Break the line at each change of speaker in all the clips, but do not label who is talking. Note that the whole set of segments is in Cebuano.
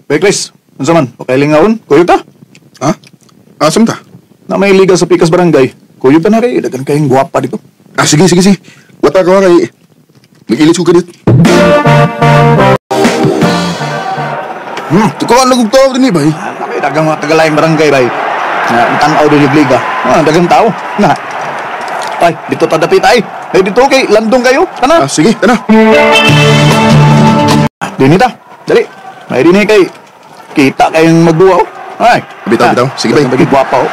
Hey, Chris. Unsa man? Okay lingaon? Kuyog ta?
Ha? Asam ta?
Na may liga sa Pikas Barangay. Kuyog ta na kay. Dagan kayong guwapa dito.
Ah, sige, sige, sige. Wata ka kay. Mag-ilis ko ka dito. Tukuan na kong tao din eh, bay.
Ah, dagang mga tagalayang barangay, bay. Na, tanaw din yung liga. Ah, dagang tao. Na. Ay, dito ta dapit ay. Ay, dito kay landong kayo. Tana.
Ah, sige, tana.
Dini ta. Dali. May dini kay. Kita kayong magduwa, oh. Ay.
Bitaw, bitaw. Sige, bay.
Bagay guwapa, oh.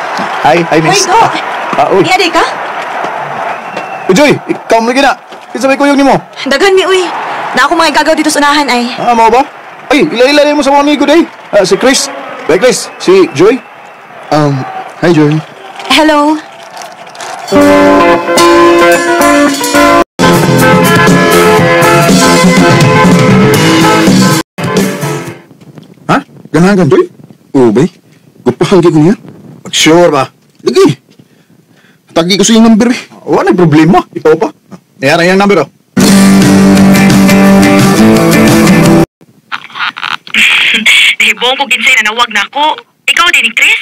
Hi, hi, miss.
Hoy, Do.
Ah, uy.
Iya, di ka?
Uy, Joy, ikaw mo lagi na. Kinsa may kuyog nimo?
Daghan mi, uy. Na ako mga igagaw dito sa unahan, ay.
Ah, mao ba? Ay, ila-ila mo sa mga amigo, day. Ah, si Chris. Bay, Chris. Si Joy.
Hi, Joy.
Hello.
Ha? Ganahan ka, Joy?
Oo, bay. Gupahan ko niya.
Sure ba?
Lagi. Tagi ko sa iyong number, eh.
Wala na problema. Ikaw pa. Ayan ang iyang number, oh.
Nahibong ko kinsay na nawag na ako. Ikaw din ni Chris?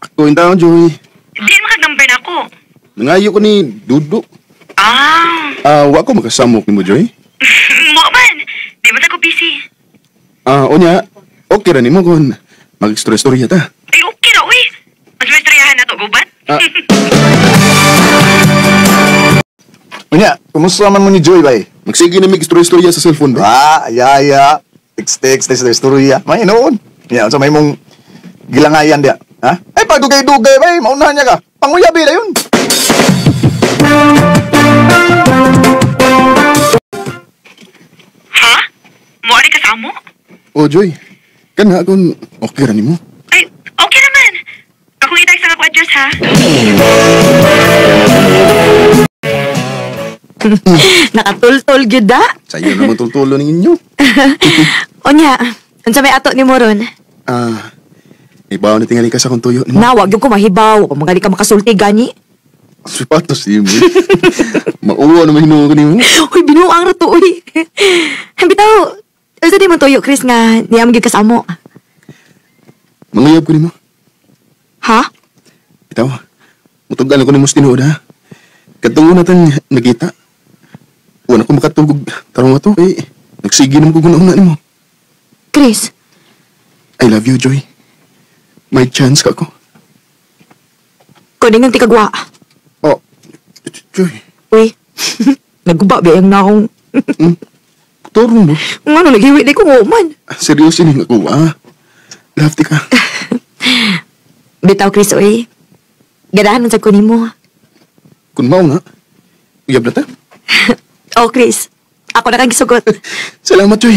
Ako yung tao, Joy.
Di makag-number na ako.
Nangayo ko ni Dudo.
Ah,
Ah, wa ko makasamok ni mo, Joy.
mo man. Di man sa ko busy.
Ah, unya, okay ra nimo kung mag-istorya-istorya ta.
Ay, okay ra, uy. Mas may istoryahan na to, gubat?
Ah.
Unya, kumusta man mo ni Joy, bay?
Magsige na mag-istorya-istorya sa cellphone ba?
Ah, ayaya. Text, text, istorya. May noon. Unya, sa may mong gilangayan diya. Ha? Ay, padugay-dugay, bay. Maunahan niya ka. Panguyabi na yun.
Ha? Mo ani ka sa amo?
Oh, Joy. Kana kung okay ra nimo.
Ay, okay naman. Akong i-text ang ako address, ha?
Nakatultol gyud da.
Sayo naman tultulo ninyo.
Unya, unsa may ato ni mo ron?
Ah, ibaw na tingali ka sa akong tuyo nimo.
Nawag yung ko mahibaw, kung magali ka makasulti gani.
Sipatos imo. Mauwa naman hinuo ko nimo.
Uy, binuang ra to, uy. Bitaw, unsa di mo tuyo, Chris, nga niya mo gyud ka sa amo?
Manguyab ko nimo.
Ha?
Bitaw, mutugan ako nimo sa tinuod, ha? Kadtong una tang nagita. Wala ko makatugog tarong ato. Eh, nagsige naman ko guna-una nimo.
Chris?
I love you, Joy. May chance ka ko.
Kuning ang tikagwa.
Oh, Joy.
Uy, naguba ba yung na akong...
Turong mo.
Nga ano, naghiwi di ko man.
Seryoso ni ako, ah. Love ti ka.
Bitaw, Chris, uy. Ganahan man sa kunin mo.
Kung mao na, uyab na ta.
Oh, Chris. Ako na kang gisugot.
Salamat, Joy.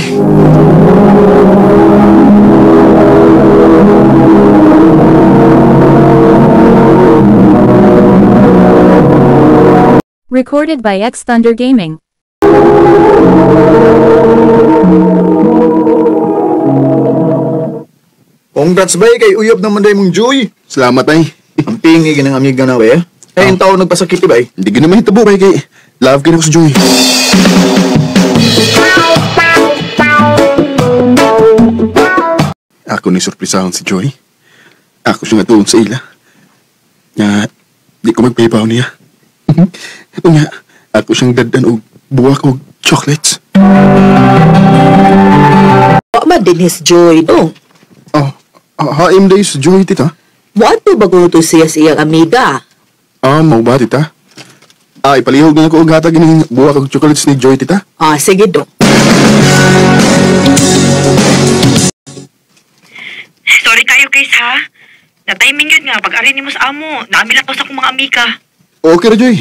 Recorded by X Thunder Gaming.
Congrats, bay. Kay uyab naman day mong Joy.
Salamat, ay.
Ang pingi ginang amiga na, bay. Eh, yung tao nagpasakit, bay.
Hindi ka naman hitabo, bay. Kay love ka na ko sa Joy. Ako ni surprisahon si Joy. Ako siya nga tuon sa ila. Nga, di ko magpahibaw niya. Nga, ako siyang dadan og buwak og chocolates.
Wa man din his Joy, no?
Oh, haim day si Joy, tita.
Muadto ba kuno to siya sa iyang amiga?
Ah, mau ba, tita? Ah, ipalihog na ako og hatag ining buwak og chocolates ni Joy, tita.
Ah, sige, do.
Sorry kayo, Chris, ha? Na-timing yun nga. Pag-ari ni mo sa amo, naamila ko sa akong mga amiga.
Okay ra, Joy.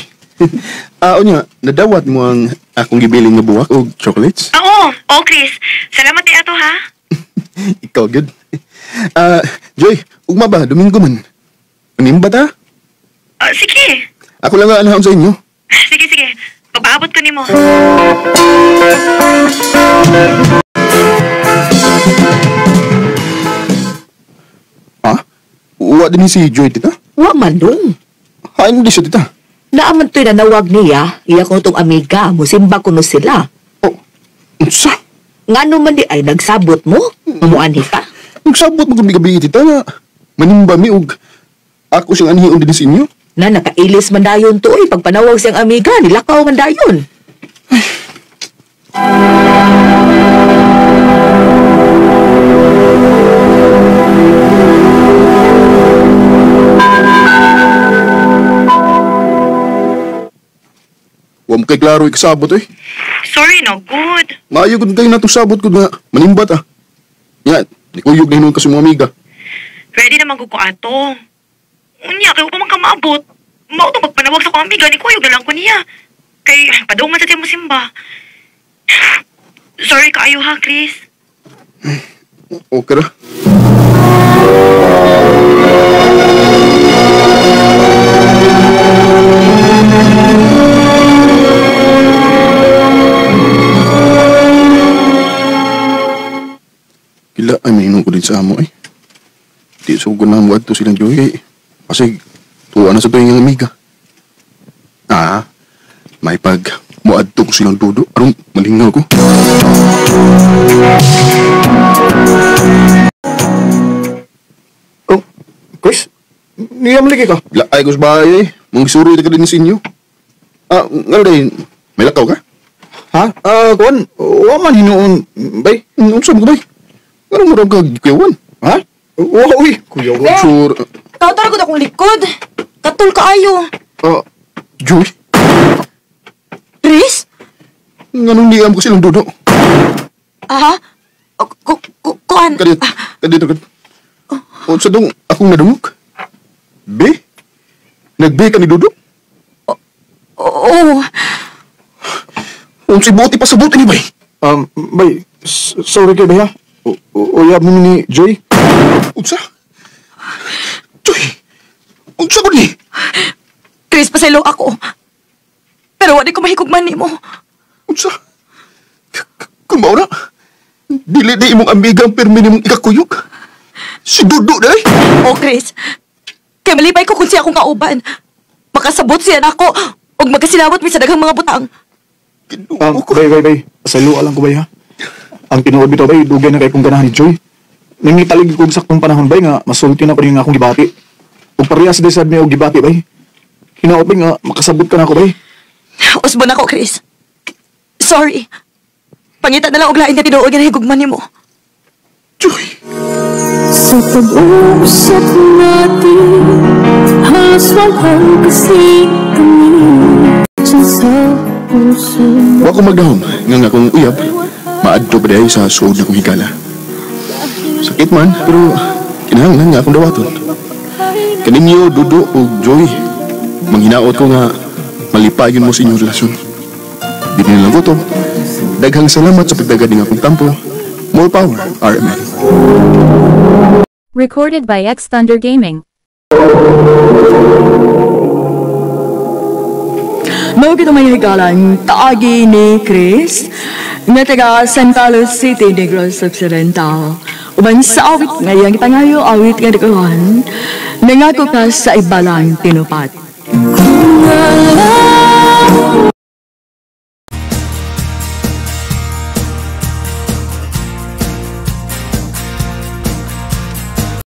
Ah, unya, nadawat mo ang akong gibilin nga buwak og chocolates?
Ah, oo. Oo, Chris. Salamat di ato, ha?
Ikaw, good. Ah, Joy, ugma ba? Domingo man. Unim ba ta?
Ah, sige.
Ako lang ang anahon sa inyo.
Sige, sige. Papaabot ko nimo.
Ah? Uwa din ni si Joy, tita?
Wa man dong.
Hain di siya, tita.
Naaman to'y nanawag niya, iya ko tong amiga, musimba kuno sila.
Oh, Unsa?
Ngano man di ay nagsabot mo? Muanhi ka?
Nagsabot mo kung gabi tita nga. Manimba mi og ako siyang anhion din sa inyo.
Na nakailis man dayon to oy pagpanawag siyang amiga, nilakaw man dayon.
Wa mo kay klaro ikasabot eh.
Sorry no, good.
Maayo gud kayo natong sabot gud nga manimbat ah. Yan, nikuyog na hinuon ka sa mga amiga.
Ready naman ko ko ato. Unya, kayo pa man ka maabot. Mao to magpanawag sa akong amiga, ni kuyog na lang ko niya. Kay, padungan sa tiyan mo simba. Sorry kaayo ha, Chris.
Okay ra. Kila ay mahinong ko din sa amo eh. Di so ko na mo silang Joy eh. Kasi tuwa na sa tuwing ang amiga. Ah, may pag muadto ko silang dudo. Aron malingaw ko.
Oh, Chris? Niya maligi ka?
Laay ko sa bahay eh. Mangisuroy ka din sa inyo. Ah, nga rin, may lakaw ka?
Ha? Ah, kuan, wa man hinuon, bay.
Unsa mo ka bay? Anong murag ka kuyawan?
Ha? Wa uy, kuya wa.
Sure.
Tawtar ko na akong likod. Katul kaayo.
Ah, Joy,
Chris?
nganong niam ko silang dudo?
Aha? Kuan?
Kadito, kadito, kadito. Unsa dong akong nadungog? B? Nag-B ka ni Dudo?
Oo.
Unsay buti pa sa buti ni bay?
Bay, sorry kay bay ha. Uyab mo ni Joy.
Unsa? Joy! Unsa ko ni?
Chris, pasaylo ako. Pero wala ko mahigugman nimo.
Unsa? Kung mao na, dili di imong amiga ang pirmi nimong ikakuyog. Si Dudo na eh.
Oh, Chris. Kay malipay ko kung siya akong kauban. Makasabot siya nako ug magkasinawat mi sa daghang mga butang.
Ginoo ko.
Bay, bay, bay. Pasaylo lang ko bay ha. Ang tinuod bitaw bay, dugay na kay kong ganahan ni Joy. Nangitalig ko og saktong panahon bay nga masulti na ko ning akong gibati. Ug parehas day sad mi og gibati bay. Hinaot bay nga makasabot ka na ako bay.
Usbon ako, Chris. Sorry. Pangita na lang og lain nga tinuod nga nahigugman nimo.
Joy!
Sa pag-uusap natin, halos walang kasing tamis sa puso mo.
Wa ko magdahom nga nga akong uyab, maadto pa diay sa suod na kong higala. Sakit man, pero kinahanglan nga akong dawaton. Kaninyo, Dudo ug Joy, manghinaot ko nga malipayon mo sa inyong relasyon. Di na lang gutom. Daghang salamat sa pagdagad ng akong tampo. More power, RMN.
Recorded by X Thunder Gaming.
Mao gid may higalan kaagi ni Chris nga taga San Carlos City, Negros Occidental. Uban sa awit nga iyang gipangayo awit nga dikuhan, nangako ka sa ibalang tinupat.
Kung alam